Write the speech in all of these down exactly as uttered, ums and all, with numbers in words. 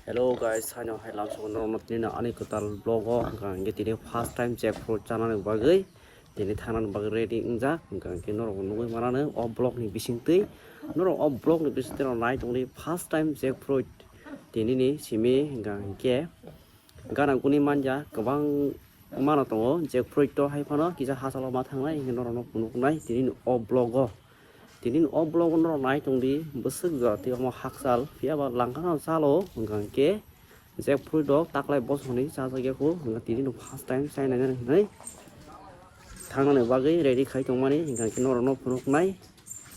Hello guys, haino hai lamsongo norokno tini ani kwtal vlog o hwnkha hwnkhe tini first time jackfruit chanani bagwi tini thangnani bagwi ready wngjak, hwnkha hwnkhe norokno nugwi manano o vlog ni bisingtwi. Norok o vlog ni bisingtwi rok nai tongdi first time jackfruit tinini simi hwnkha hwnkhe gana guni manja kwbang mano tongo, jackfruit to hai phano kisa hachalo ma thangnai hwnkhe norokno phunuknai tinini o vlog o. Tinini o vlog o norok nai tongdi bwswk jora tei omo hakchal, phiya ba langkano chalo hwnkha hwnkhe jackfruit rok taklai bosorni chajakya kho, hwnkha tinino first time chainai nani hwnwi thangnani bagwi ready khai tongmani, hwnkha hwnkhe norokno phunuknai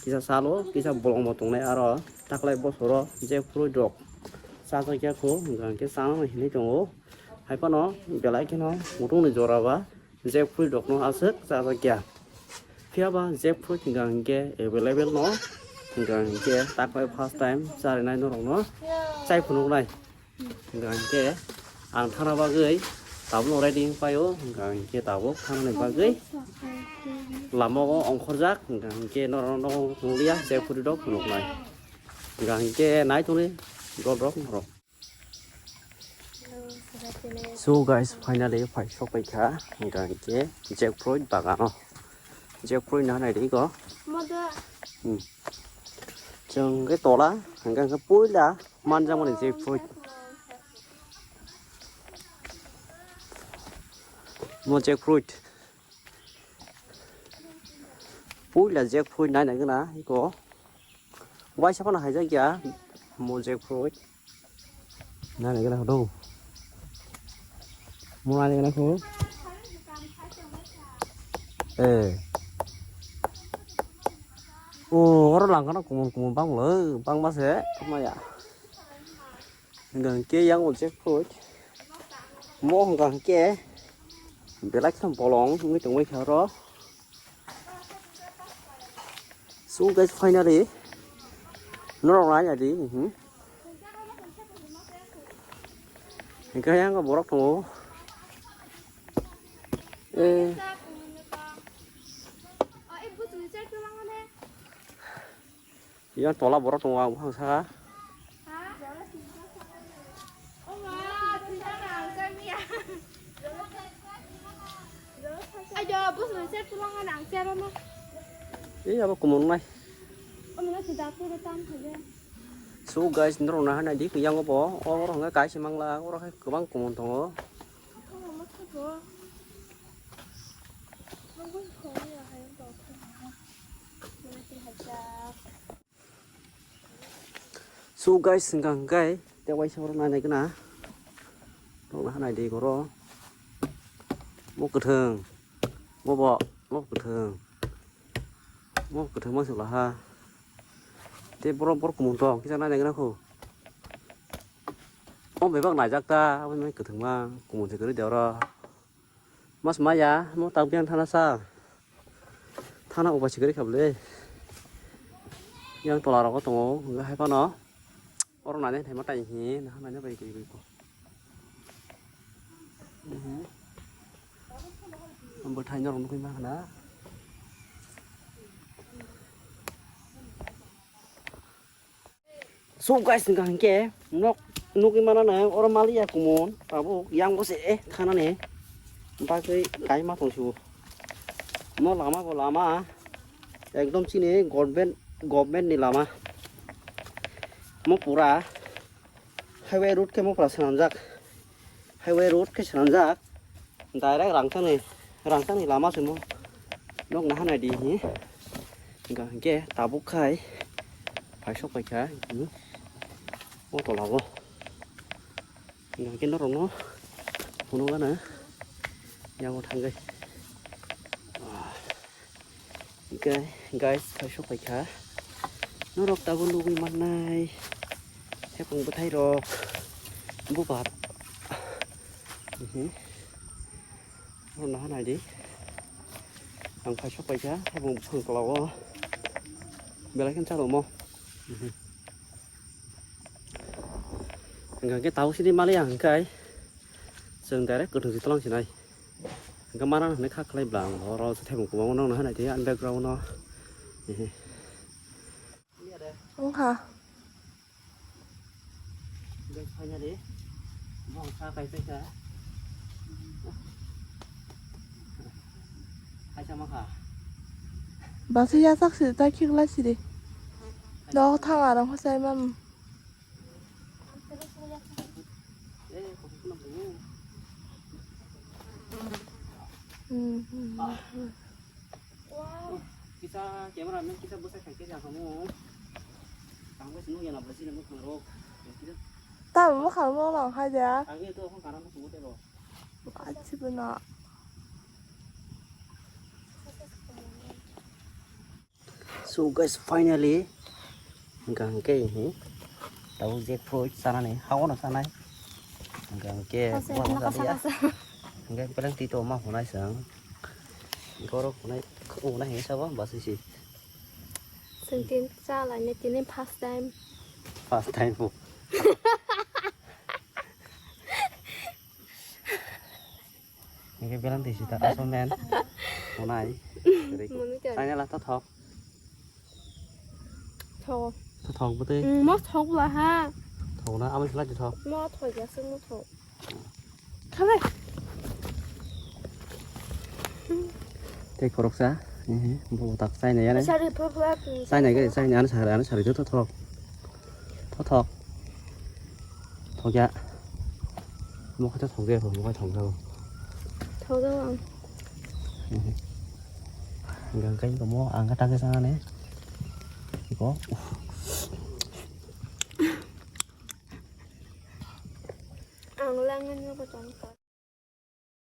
kisa chalo, kisa bolongbo tongnai aro taklai bosoro jackfruit rok chajakya kho, hwnkha hwnkhe chanani hinwi tongo. Hai phano belai kheno muthungni jora ba jackfruit rokno aswk chajakya. Phiya ba jackfruit hwnkha hwnkhe available no, hwnkha hwnkhe taklai first time charinai norokno chai phunuknai. Hwnkha hwnkhe ang thana bagwi tabukno ready wngpaio, hwnkha hwnkhe tabuk thanani bagwi lama o ongkhorjak, hwnkha hwnkhe norokno nukliya jackfruit rok phunuknai. Hwnkha hwnkhe nai tongni vlog rok norok. So guys, finally phai sok paikha, hwnkha hwnkhe jackfruit bagano. Jackfruit na naidi ko. Hmm. Chwng khe tola, hwnkha hwnkhe puila manjakmani jackfruit. Mo jackfruit. Puila jackfruit nai nai gana iko. Waisa phano haijakya mo jackfruit. Nai nai gana do. Mo nai nai gana ko. Eh. O, oro langkano kumun kumun banglo, bangma se, maya. Hwnkha hwnkhe yang o jackfruit. Mo hwnkha hwnkhe belai kheno bolong wngwi tongwi kha oro. So guys, finally norok nai naidi, hmm. Hwnkhe yang borok tongo. Eh. Yang tola borok tongo ang buphang saka. Ayo, bus ni set pulang kan ang set ano. Iya, apa kumun nai? Om na tidak aku datang saja. So guys, norok nahar naidi, yang obo, oro hwnga kaisa mangla, oro hai kwbang kumun tongo. Aku mau masuk ke. Nunggu kau ya, kayak kau. Mana sih hajak? So guys, hwnkha hwnkhe tei waisa oro nai nai gana. Tongna hanai di goro. Mo kwthwng. Mo bo, mo kwthwng. Mo kwthwng ma sula ha. Tei borok borok kumun tong kisa nai nai gana khu. Mo bebak naijak ta, abo mai kwthwng ma kumun se kwrwi de oro. Mas maya, mo tak biang thana sa. Thana uba sikari kable. Yang tola rogo tongo, hwnkhe hai phano. Oro nani thai ma tai hi, naha nani bai gui gui ko. Mhm. Bo thai norok nukui ma khna. So guys, hwnkha hwnkhe nok nugwi manana oro maliya kumun tabuk yang bo se thanani bagwi kaima tongsibo. Mo lama bo lama ekdom chini government, government ni lama. Mo pura highway road khe mo pura swnamjak. Highway road khe swnamjak, direct Rangchakni, Rangchakni lama se mo. Nok naha nai di hi. Hwnkha hwnkhe tabuk khai phaisok paikha, hmm, o tola o. Hwnkha hwnkhe norokno phunukgana yango thangwi. Hwnkhe guys, phaisok paikha. Norok tabuk nugwi mannai. Hepung bwthai rok. Bubat. Mhm. Oro naha nai di. Ang phaisok paikha. Hepung buphang tola o. Belai khe chalo mo. Mhm. Hwnkha hwnkhe tabuk sini maliya hwnkhe. Chwng direct kwthwng si tolang sinai. Hwnkhe mana hwnwi kha khlai bla ang oro se thaibo kwbangma nang nahai nai tei ani background no. Wngkha. Guys, finally, bongsa kaipaikha. Kaisa makha. Basa yasak si, ta khikla siri. Dok thang arang hosai mam. Eh, kok khuna bungo. Hmm, hmm. Ah. Kisa camera man kisa bwsai khai khe ja khamu. Tangwi sino yana bwsai ni mukhang rok. Ta mukhang no lang hai da. Tangwi to khon kana mukhang tebo. Achi bana. So guys, finally, hingka hingke, hmm, tabuk jackfruit sanani, haono sanai. Hingka hingke, kasa, wah, kasa, wah, kasa, ya. Kasa. Hingke pelang tito ma hunai sang. Hingke oro hunai, hunai hingke sabo, basi si. Sengtin chala ne tini first time. First time po. Hingke belang twi sita asal men. Unai. Mami kan. Saina la thothok. Thok. Thothok bwtwi. Mm, mo thok la ha. Thok na, amo sila thok. Mo thok ya se mo thok. Khabe. Tei khoroksa. Ehe, bo tak saina ya ne. Sari phla phla. Saina ge, saina ano sari, ano sari thothok. Thothok. Thokya. Mo khato thokya, mo khai thokya. Thokya ang. Gang kai ko mo ang kata ke sana ne. Ko. Ang langan ko tong.